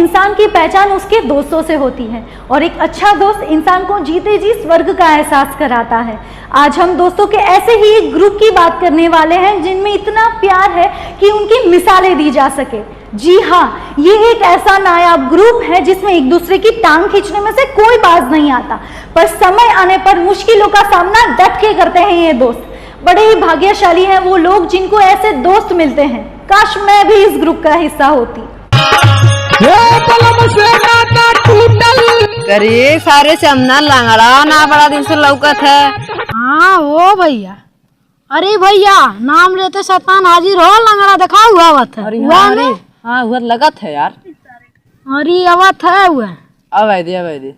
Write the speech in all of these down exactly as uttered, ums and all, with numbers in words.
इंसान की पहचान उसके दोस्तों से होती है और एक अच्छा दोस्त इंसान को जीते जी स्वर्ग का एहसास कराता है। आज हम दोस्तों के ऐसे ही एक ग्रुप की बात करने वाले हैं जिनमें इतना प्यार है कि उनकी मिसालें दी जा सके। जी हाँ, ये एक ऐसा नायाब ग्रुप है जिसमें एक दूसरे की टांग खींचने में से कोई बाज नहीं आता, पर समय आने पर मुश्किलों का सामना डट के करते हैं ये दोस्त। बड़े ही भाग्यशाली हैं वो लोग जिनको ऐसे दोस्त मिलते हैं। काश मैं भी इस ग्रुप का हिस्सा होती। करे सारे चमना लंगड़ा ना बड़ा दिन से लौकत है। हाँ हो भैया। अरे भैया, नाम लेते शैतान हाजिर हो, लंगड़ा देखा हुआ आवत है। अरे हुआ हाँ रे, हाँ हुआ लगत है यार। अरे आवत है हुआ। अब आए दे, अब आए दे।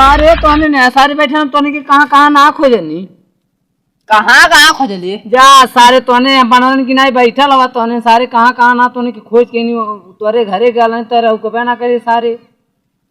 अरे तोने ने सारे बैठे हम तोने के कहाँ कहाँ ना खोजनी। कहाँ कहाँ खोजली? जा सारे तोने बनरन की नाई बैठल हवा तोने सारे कहाँ कहाँ ना तोने के खोज के नहीं तोरे घरे गल नहीं तोरे हुकबे ना करे सारे।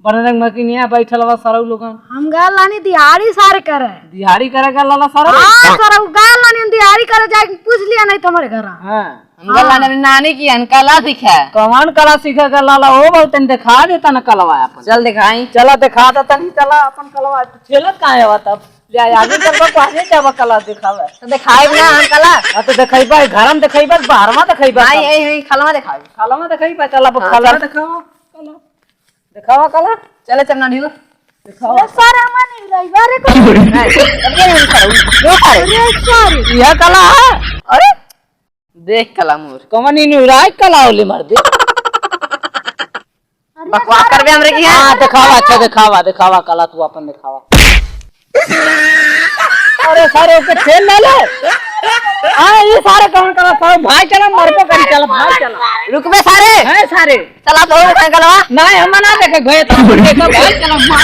बनरंग मकिनिया बैठल बा सरऊ लोगन। हम गल लानी दिहाड़ी सारे करे। दिहाड़ी करे गल लाला सरऊ? हाँ, सरऊ गल लानी दिहाड़ी करे जाए, पूछ लिया नहीं तुम्हारे घर। हाँ। हम गल लानी अपनी नानी की हन कला दिखा। कौन कला सीखे गल लाला? ओ बहुत तन दिखा देता ना कलवा अपन। चल दिखाई। चला दिखा दे तनी, चला अपन कलवा। खेलत कहाँ है तब? ले आगे चल बा, पहले जाबा कला दिखावे। तो दिखाई ना हम कला। हाँ, तो दिखाई बा, घर में दिखाई बा, बाहर में दिखाई बा। नहीं, यही, यही खलवा दिखाई। खलवा दिखाई बा, चला बा, हाँ, खलवा चल। दिखावा, कला। दिखावा कला। चले चलना ढीलो। दिखावा। ए, सारे अम्मा नहीं रही, बारे को। नहीं, अब ये नहीं दिखाऊ। लो सारे। अरे, सारे। यह कला है। अरे, देख कला मोर। कमन ही नहीं रहा है, कला होली मार दे। अरे, बकवास सारे करबे हमरे की है? हाँ, दिखावा, अच्छा दिखावा, दिखावा कला तू अपन दिखावा। अरे सारे ओके खेल ले ले। हाँ, ये सारे कौन कला सारे भाई चला मरबो करी चला भाई चला। रुकबे सारे। हैं सारे। चला तो हो कलवा। नहीं हम ना देखे भैया तो देखो भाई चला मार।